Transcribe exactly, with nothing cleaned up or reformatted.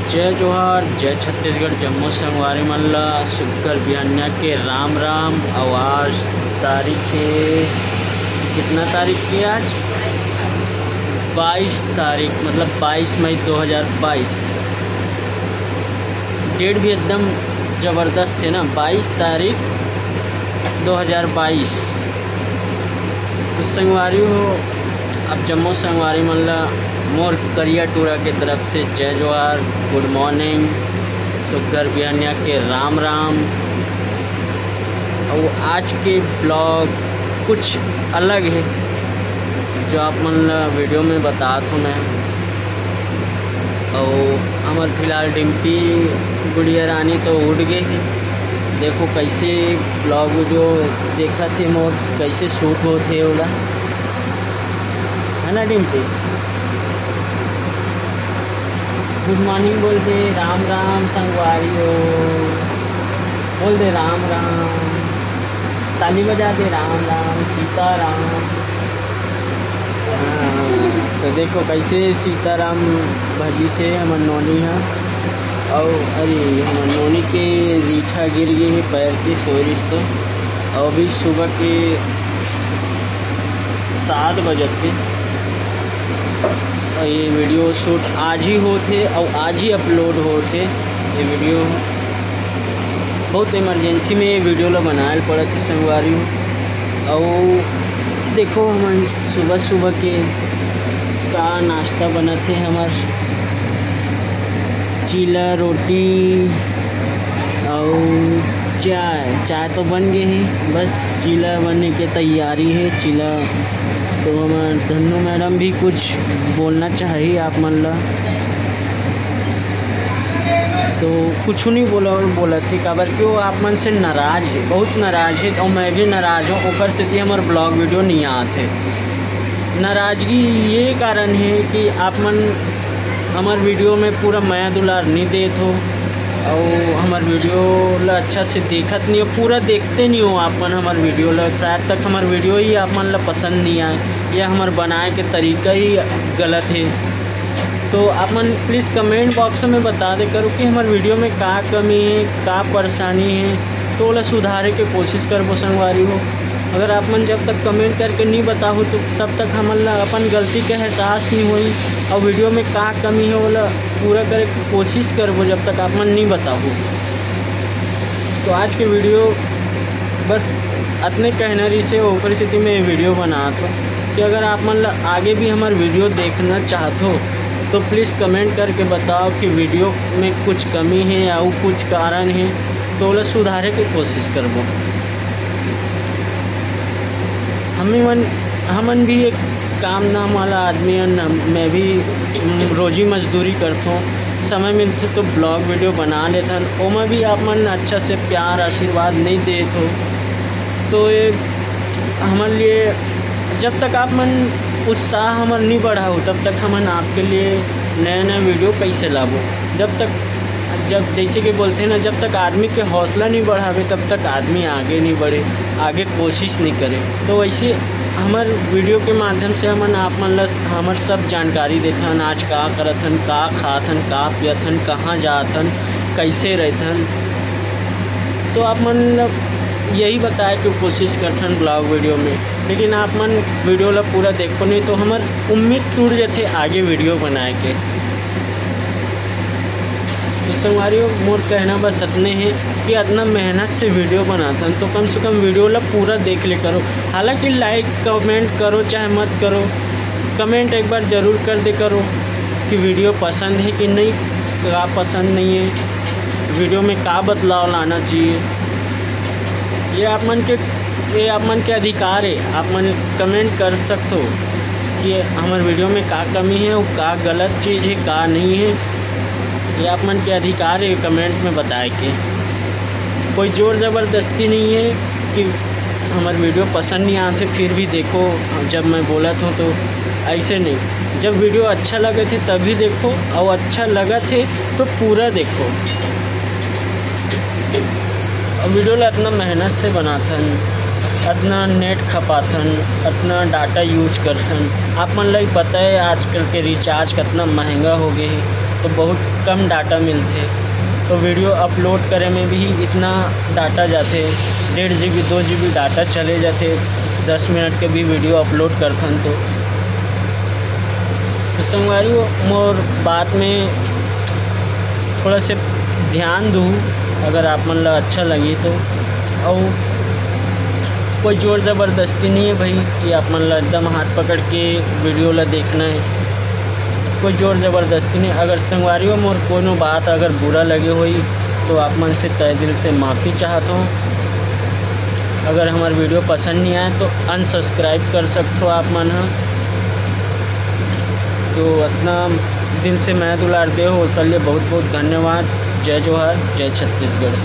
जय जोहार, जय छत्तीसगढ़, जम्मो संगवारी मन ला सुग्घर बिहनिया के राम राम। अउ आज तारीख हे, कितना तारीख हे आज? बाईस तारीख, मतलब बाईस मई दो हज़ार बाईस। डेट भी एकदम ज़बरदस्त हे ना, बाईस तारीख दो हज़ार बाईस। तो संगवारी हो, आप जम्मो संगवारी मन ला मोर करिया टूरा के तरफ से जय जोहार, गुड मॉर्निंग, सुग्घर बिहनिया के राम राम। अउ आज के ब्लॉग कुछ अलग हे, जो आप मन ला वीडियो में बतात हूँ मैं। अउ हमर फिलहाल डिम्पी गुड़िया रानी तो उठ गे हे। देखो कैसे ब्लॉग वीडियो देखत हे मोर, कैसे शूट होत हे ओला, है ना डिम्पी? गुड मॉर्निंग बोल दे, राम राम संगवारी हो, बोल दे राम राम, ताली बजा दे राम राम, सीता राम। हाँ, तो देखो कैसे सीताराम भजी से हमर नोनी ह। अउ अरे, हमर नोनी के रीठा गिर गे हे पैर के, सोरिस तो। अउ अभी सुबह के सात बजत हे। अउ ये वीडियो शूट आज ही होत हे अउ आज ही अपलोड होत हे ये वीडियो। बहुत इमरजेंसी में ये वीडियो ला बनाए ल पड़त हे संगवारी हो। अउ देखो हमन सुबह सुबह के का नाश्ता बनत हे हमर, चीला रोटी अउ चाय। चाय तो बन गे हे, बस चीला बने के तैयारी हे। चीला तो हमर धन्नू मैडम भी कुछ बोलना चाही आप मन ला। तो कुछ नहीं बोला, बोलत हे, काबर कि वो आप मन से नाराज हे, बहुत नाराज हे, और मैं भी नाराज हूँ। ओकर सेती हमर ब्लॉग वीडियो नहीं आत हे। नाराजगी ये कारण हे कि आप मन हमर वीडियो में पूरा मया दुलार नहीं देत हो, और हमर वीडियो ला अच्छा से देखत नहीं हो, पूरा देखते नहीं हो आप मन हमर वीडियो ला। शायद तक हमर वीडियो ही आप मन ला पसंद नहीं आए, या हमर बनाए के तरीका ही गलत हे। तो आप मन प्लीज कमेंट बॉक्स में बता दे करो कि हमर वीडियो में का कमी हे, का परेशानी हे, तो ओला सुधारे के कोशिश करबो संगवारी हो। अगर आप मन जब तक कमेंट करके नहीं बताहू तो तब तक हमन ला अपन गलती के एहसास नहीं होई, और वीडियो में का कमी हे ओला पूरा करे के कोशिश करबो जब तक आप मन नहीं बताहू। तो आज के वीडियो बस अतने कहना रहिसे, ओकर सेती मैं ये वीडियो बनात हूँ कि अगर आप मन ला आगे भी हमर वीडियो देखना चाहत हो तो प्लीज कमेंट करके बताओ कि वीडियो में कुछ कमी हे या कुछ कारण हे, तो ओला सुधारे के कोशिश करबो। हमें मन, हमन भी एक काम धाम वाला आदमी हन, हम, मैं भी, उम, रोजी मजदूरी करथों, समय मिलथे तो ब्लॉग वीडियो बना लेथन, ओमा भी आप मन अच्छा से प्यार आशीर्वाद नहीं देत हो, तो ये हमर लिए, जब तक आप मन उत्साह हमर नहीं बढ़ाओ, तब तक हमन आपके लिए नया नया वीडियो कैसे लाबो? जब तक, जब, जैसे कि बोलते हैं ना, जब तक आदमी के हौसला नहीं बढ़ावे, तब तक आदमी आगे नहीं बढ़े, आगे कोशिश नहीं करे। तो वैसे हमर वीडियो के माध्यम से हमन आप मन ला हमर सब जानकारी देथन, आज का करत हन, का खात हन, का पियत हन, कहाँ जात हन, कैसे रहत हन। तो आप मन ला यही बताए के कोशिश करथन ब्लॉग वीडियो में, लेकिन आप मन वीडियो ला पूरा देखो नहीं तो हमर उम्मीद टूट जाथे आगे वीडियो बनाए के। तो संगवारी हो, मोर कहना बस अतने हे कि अतना मेहनत से वीडियो बनाथन तो कम से कम वीडियो ला पूरा देख ले करो। हालांकि लाइक कमेंट करो चाहे मत करो, कमेंट एक बार ज़रूर कर दे करो कि वीडियो पसंद है कि नहीं, का पसंद नहीं है, वीडियो में का बदलाव लाना चाहिए। ये आप मन के, ये आप मन के अधिकार है, आप मन कमेंट कर सकते हो कि हमर वीडियो में का कमी है और का गलत चीज़ है, का नहीं है। ये आप मन के अधिकार है कमेंट में बताए के। कोई जोर ज़बरदस्ती नहीं है कि हमर वीडियो पसंद नहीं आते फिर भी देखो, जब मैं बोलत हूँ तो ऐसे नहीं। जब वीडियो अच्छा लगे थे तभी देखो, और अच्छा लगा थे तो पूरा देखो। और वीडियो ला इतना मेहनत से बनाथन। अतना नेट खपाथन, अतना डाटा यूज करथन। आप मन ला ही पता है आजकल के रिचार्ज कितना महंगा हो गए है, तो बहुत कम डाटा मिलथे। तो वीडियो अपलोड करे में भी इतना डाटा जाथे, डेढ़ जी बी दो जी बी डाटा चले जाथे, दस मिनट के भी वीडियो अपलोड करथन तो। तो संगवारी हो, मोर बात में थोड़ा से ध्यान दू, अगर आप मन ला अच्छा लगी तो। और कोई जोर ज़बरदस्ती नहीं है भाई कि आप मन ला एकदम हाथ पकड़ के वीडियो ला देखना है, कोई जोर ज़बरदस्ती नहीं। अगर संगवारी हो, मोर कोनो बात अगर बुरा लगे होई तो आप मन से तहे दिल से माफ़ी चाहत हूँ। अगर हमार वीडियो पसंद नहीं आए तो अनसब्सक्राइब कर सकते हो आप मन ह। तो इतना दिल से मैं दुलार दे हो, ओकर लिए बहुत बहुत धन्यवाद। जय जोहार, जय छत्तीसगढ़।